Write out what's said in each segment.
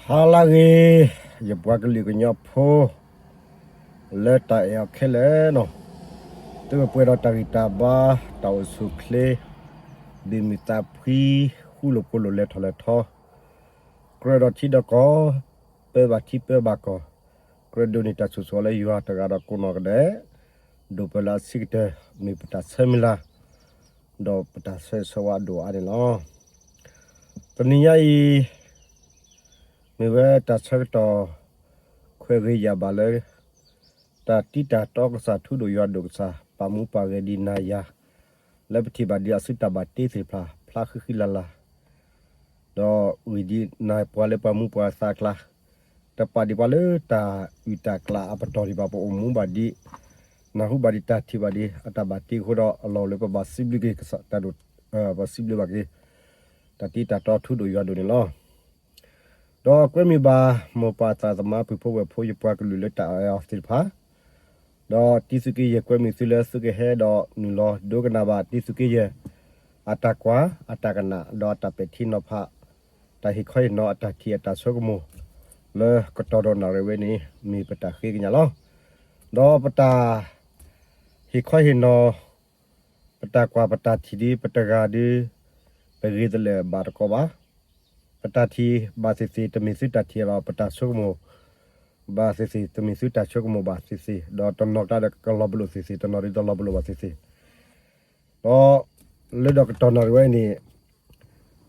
ဟါလၢအဂ့ၤ, ယပှၤကလုာ်ကညီဖိ လၢတၢ်အဲၣ်အီၤခဲလၢာ်နီၤ, သုကပှဲၤဒီးတၢ်ဂံၢ်တၢ်ဘါ, တၢ်အိၣ်ဆူၣ်အိၣ်ချ့, ဘၣ်မုာ်သးဖှံ, ဃူလိာ်ဖိးလိာ် လဲၤထီၣ်လဲၤထီ, ကြၢးဒီးထံဒီးကီၢ်, ပၢဘၣ်ထံပၢဘၣ်ကီၢ်, ကြၢးဒိးန့ၢ်တၢ်ဆိၣ်ဂ့ၤလၢယွၤတဂၤဒီးကိးနီၢ်ဂၤဒဲး, ဒိၣ်ပၢလၢအဆံးကတၢၢ် မ့ၢ်ပတၢ်ဆၢမုၢ်လၢ်, ဒီးပတၢ်ဆၢဂ့ၤဆၢဝါအဒိၣ်အါန့ၣ်လီၤ. တနံၤညါအံၤ မ့ၢ်ဝဲတၢ်ဆၢကတီၢ် ခွဲးဂ့ၤယာ်ဘၣ်လၢ တၢ်တံၤတၢ်တီကစၢ် ထူဒိၣ်ယွၤဒိၣ်ကစၢ် ပာ်မူပာ်ဂဲၤဒံးနၤယၤ, လၢပထံၣ်ဘၣ်ဒံးအစုတၢ်ဘၣ်တ့သ့ၣ်တဖၣ် ဖျါဃံဃံလၤလၤ, ဒီးဂ့ၤဒံးနၤပှၤလၢပှၤမူပှၤသးအကျါ, တပာ်ဒံးပှၤလၢတၢ်အုၣ်တၢ်ကျၢ်အပတီၢ်ဒံးဘၣ် ပအိၣ်မူဘၣ်ဒံး, နၢ်ဟူဘၣ်ဒံး တၢ်ထံၣ်ဘၣ်ဒံး အတၢ်ဘၣ်တ့အဃိဒီး အလီၢ်အိၣ်လၢပဘၣ်စံးဘျုးက့ၤကစၢ်တၢ်ဒိၣ်, ပစံးဘျုးဘၣ်က့ၤ တၢ်တံၤတၢ်တီထူဒိၣ်ယွၤဒိၣ်န့ၣ်လီၤ. ဒီးကွဲမုာ်ဘၣ် မိၢ်ပၢ်သးသမါ ပုၢ်ဖိဝဲၢ်ဖိ ယပှၤကလုာ်လၢတၢ်အဲၣ်အီၤသ့ၣ်တဖၣ်, ဒီးတံၤသုးက့ယဲၢ် ကွဲမုာ်သုလၢသုကဟဲဒီးနုာ်လီၤဒိကနၣ်ဘၣ် တံၤသုးက့ယဲၢ် အတၢ်ကွၢ် အတၢ်ကနၣ် ဒီးအတၢ်ပဲာ်ထံနီၤဖး, တၢ်ဟ့ၣ်ခီဟ့ၣ်နီၤ အတၢ်ထံၣ်အတၢ်ဆိကမိၣ် လၢကတီၢ်ဒီးနၣ်ရံၣ်ဝဲန့ၣ် မ့ၢ်ပတၢ်ဃ့ကညးလီၤ. ဒီးပတၢ် ဟ့ၣ်ခီဟ့ၣ်နီၤ ပတၢ်ကွၢ်ပတၢ်ထံၣ်ဒ်ပတဂၤဒီး ပဂ့ၤတလၢာ်ဘၣ်တကိးဘၣ်. ပတၢ်ထံၣ်ဘၣ်သ့ၣ်သ့ၣ် တမ့ၢ်သုတၢ်ထံၣ်ဒီး ပတၢ်ဆိကမိၣ်ဘၣ်သ့ၣ်သ့ၣ် တမ့ၢ်သုတၢ်ဆိကမိၣ်ဘၣ်သ့ၣ်သ့ၣ်, ဒီးတနီၤကျါဒီးကလီၤပလိာ်သ့ၣ်သ့ၣ် တနီၤဒီးတလီၤပလိာ်ဘၣ်သ့ၣ်သ့ၣ်, ဒီးလၢဒီးကတီၢ်နၣ်ရံၣ်ဝဲန့ၣ်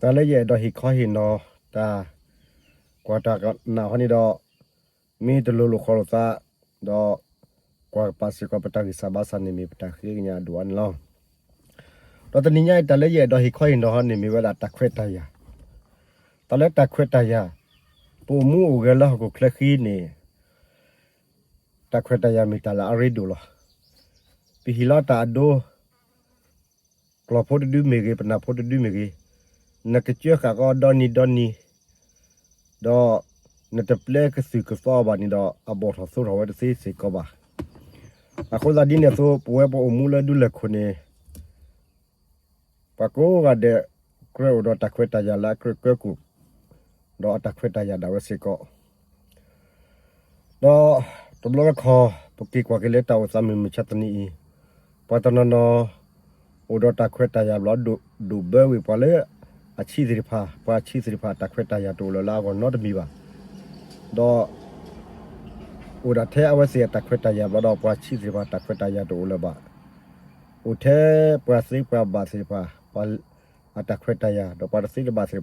တၢ်လၢယအဲၣ်ဒိးဟ့ၣ်ခီဟ့ၣ်နီၤ တၢ်ကွၢ်တၢ်ကနၣ်ဟီန့ၣ်ဒီး မ့ၢ်တလိၤလိာ်ဃီလိာ်သး ဒီးကွၢ်ကပာ်စ့ၢ်ကီးပတၢ်ဂံၢ်စၢ်ဘါစၢ်န့ၣ် မ့ၢ်ပတၢ်ဃ့ကညးအဒိၣ်အါန့ၣ်လီၤ. ဒီးတနံၤညါအံၤ တၢ်လၢယအဲၣ်ဒိးဟ့ၣ်ခီဟ့ၣ်နီၤဟီန့ၣ် မ့ၢ်ဝဲဒၣ်တၢ်ခွဲးတၢ်ယာ်, တၢ်လၢတၢ်ခွဲးတၢ်ယာ်, ပအိၣ်မူအိၣ်ဂဲၤလၢဟီၣ်ခိၣ်ချၢဃံန့ၣ် တၢ်ခွဲးတၢ်ယာ်မ့ၢ်တၢ်လၢအရ့ဒိၣ်လီၤ. ပဟံၣ်လီၤတၢ်အဒိ ကျီၢ်ဖိတဒုမ့ၢ်ဂ့ၤ ပနၢ်ဖိတဒုမ့ၢ်ဂ့ၤ, နကစၢဃာ်ကီဒီနံၤဒီနံၤ, ဒီးနတပျဲကသုၣ်ကသီအီၤဘၣ်န့ၣ်ဒီး အဘီၣ်ထီၣ်သိထီၣ်ဝဲတသ့စ့ၢ်ကီးဘၣ်. အဃိသတးဒ်န့ၣ်အသိး ပဝဲပအိၣ်မူလၢဒူလၢၢ်ခိၣ်န့ၣ် ပှၤကိးဂၤဒဲး ကြၢးအိၣ်ဒီးတၢ်ခွဲးတၢ်ယာ်လၢအကြၢးကၢကိၣ်, ဒီးအတၢ်ခွဲးတၢ်ယာ်ဒၣ်ဝဲစ့ၢ်ကီး ဒီးတဘျီတခီၣ် ပက့ၤကွၢ်က့ၤလၢတၢ်အိၣ်သးမုၢ်မဆါတနံၤအံၤ, ပှၤတနီၤနီၤ အိၣ်ဒီးတၢ်ခွဲးတၢ်ယာ်ဘျီဒိၣ်ဒိၣ်ဘၢဝံၤ ပှၤလၢအဆံးသ့ၣ်တဖၣ် ပှၤဆံးသ့ၣ်တဖၣ် တၢ်ခွဲးတၢ်ယာ်တအိၣ်လၢၤလၢအဂီၢ်နီတမံၤဘၣ်. ဒီး အိၣ်ဒၣ်ထဲအဝဲသ့ၣ်အတၢ်ခွဲးတၢ်ယာ်ဘျီဒီး ပှၤဆံးသ့ၣ်တဖၣ်တၢ်ခွဲးတၢ်ယာ်တအိၣ်လၢၤဘၣ်. အိၣ်ထဲပှၤသ့ပှၤဘၣ်သ့ၣ်တဖၣ် ပှၤအတၢ်ခွဲးတၢ်ယာ် ဒီးပှၤတသ့တဘၣ်သ့ၣ်